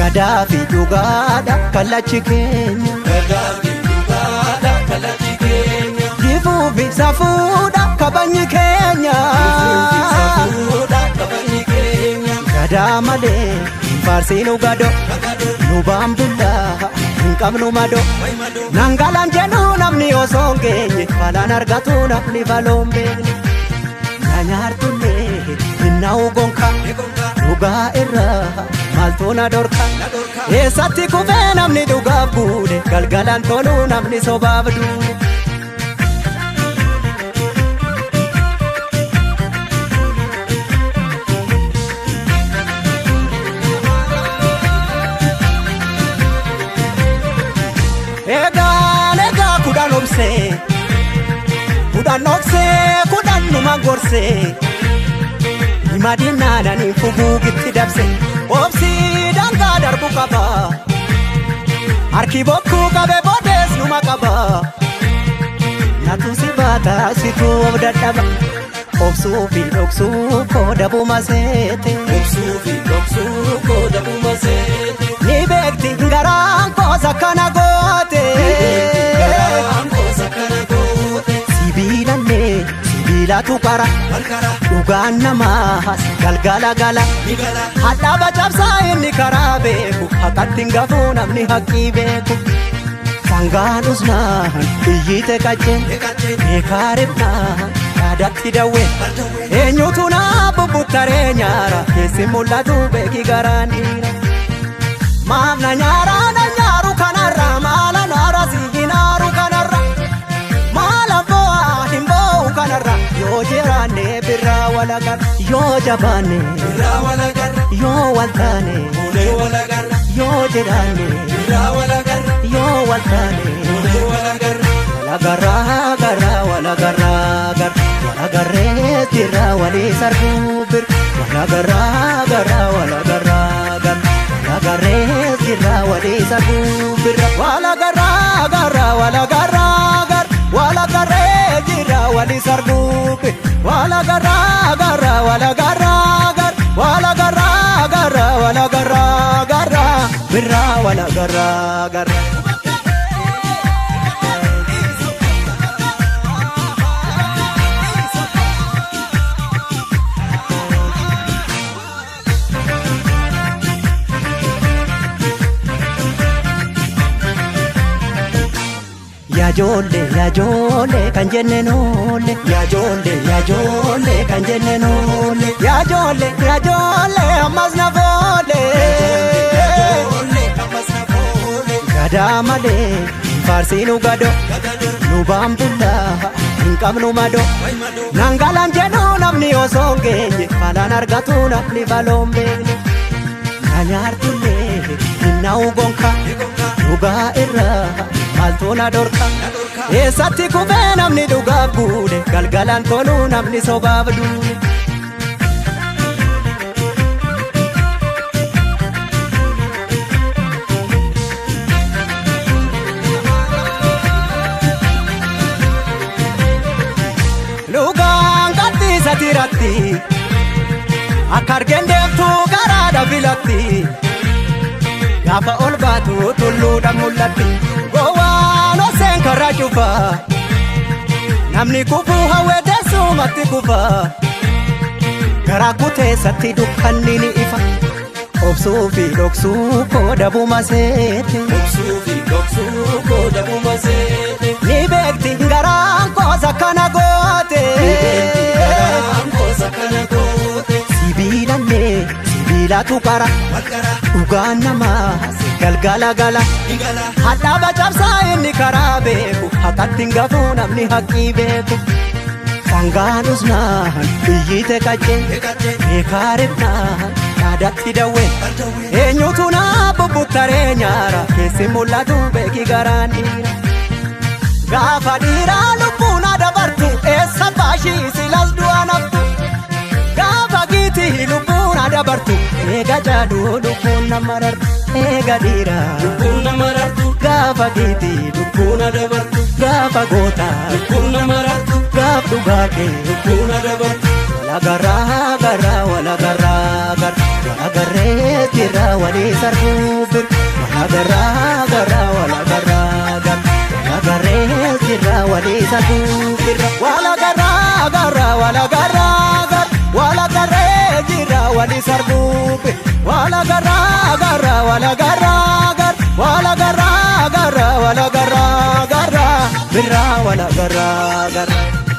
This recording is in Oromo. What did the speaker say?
Gadaafi dhugaadha kallachi keenya. Gadaafi dhugaadha kallachi keenya. Jifuufi safuudha kabajni keenya. Jifuufi safuudha kabajni keenya. Gadaa malee hin faarsiinu gado. Nu baambullaa hin qabnu mado. Nangalaan jedhu namni osoo hin geenye balaan argatu namni baloon beekne. Na nyaartullee hin na'u gonka dhugaa irraa maaltu na dhorka. Eessatti kufee namni dhugaaf guune galgalaan toluu namni sobaaf duune. Egaan egaa kudhan obsee kudhan dhoksee kudhan numa gorsee hima diinnaananii fuguugitti dabse obsii dangaa darbu qaba harki bokkuu qabe boodees numa qaba natu si baata situu of dadhaba obsuu fi dhoksuu koodabuma seete. Obsuu fi dhoksuu koodabuma seete. Ni beekti garaan koos akkana goote. Garaan koos akkana goote. Sibiilallee sibiilatu qara. Dhugaan namaas galgala gala. Hadhaaba cabsaa inni karaa beeku haqatti hin gafuu namni haqqii beeku. Sangaan usnaan iyyite qacceen beekaa ribnaan yaadatti dawwe. Eenyutu naa bubbuttaree nyaara keessi mul'atu beeki garaan dhiira. Maaf na nyaara na nyaaru kanarra maala naara si hinaaru kanarra maala bo'aa hin bo'u kanarra yoo jiraanne birraa walagarra yoo jabaanne Birraa walagarra. yoo waltaane Fuunee walagarra. yoo jiraanne Birraa walagarra. yoo waltaane Fuunee walagarra. walagarraa garraa walagarraa garra walagarree jirra walii sarbuu bir walagarraa garraa walagarraa garra walagarree jirra walii sarbuu birra walagarraa garraa walagarraa garra walagarree jirra walii sarbuu bir walagarraa garraa walagarraa garra walagarraa garraa walagarraa garra birraa walagarraa garra. Yaajoollee yaajoollee kan jenne noolle yaajoollee yaajoollee kan jenne noolle yaajoollee yaajoollee ammas na foolle. Ijoollee ammas na foole. Gadaa malee hin faarsiinu gado nu baambullaa hin qabnu mado. Nangalaan jedhu namni osoo hin geenye balaan argatu namni baloon beekne. Na nyaartullee hin na'u gonka dhugaa irraa maaltu na dhorka. Eessatti kufee namni dhugaaf guune galgalaan toluu namni sobaaf duune. Dhugaan qabxiisa tiratti akka argeen deemtu garaadha filatti gaafa ol baatu tulluudha mul'atti gowwaan oseen karaa cufa namni kufuu hawwee teessumatti kufa garaa kuteessatti dukkanni ni ifa obsuu fi dhoksuu koodabuma seete. Obsuu fi dhoksuu koodabuma seete. Ni beekti garaan koos akkana goote. Garaan koos akkana goote. Sibiilallee sibiilatu qara dhugaan namaas galgala gala. Hadhaaba cabsaa inni karaa beeku haqatti hin gafuu namni haqqii beeku. Sangaan usnaan iyyite qacceen beekaa ribnaan yaadatti dawwe. Eenyutu naa bubbuttaree nyaara keessi mul'atu beeki garaan dhiira. Gaafa dhiiraa lubbuun dabartu eessa baashii silas du'a naftu. Gaafa giitii lubbuun dabartu eega jaaduu lubbuun nama rartu eega dhiiraa. Lubbuun nama rartu. Gaafa giitii Lubbuun dabartu. gaafa gootaa Lubbuun nama rartu. gaaf dhugaa kee. Lubbuun dabartu. Walagarraa garraa walagarraa garraa walagarree jirra walii sarbuu bir. Walagarraa garraa walagarraa garraa walagarree jirra walii sarbuu bir. Walagarraa garraa walagarraa garraa walagarree jirra walii sarbuu bir. Walagarraa garraa walagarraa garraa walagarraa garraa walagarraa garraa birraa walagarraa garraa.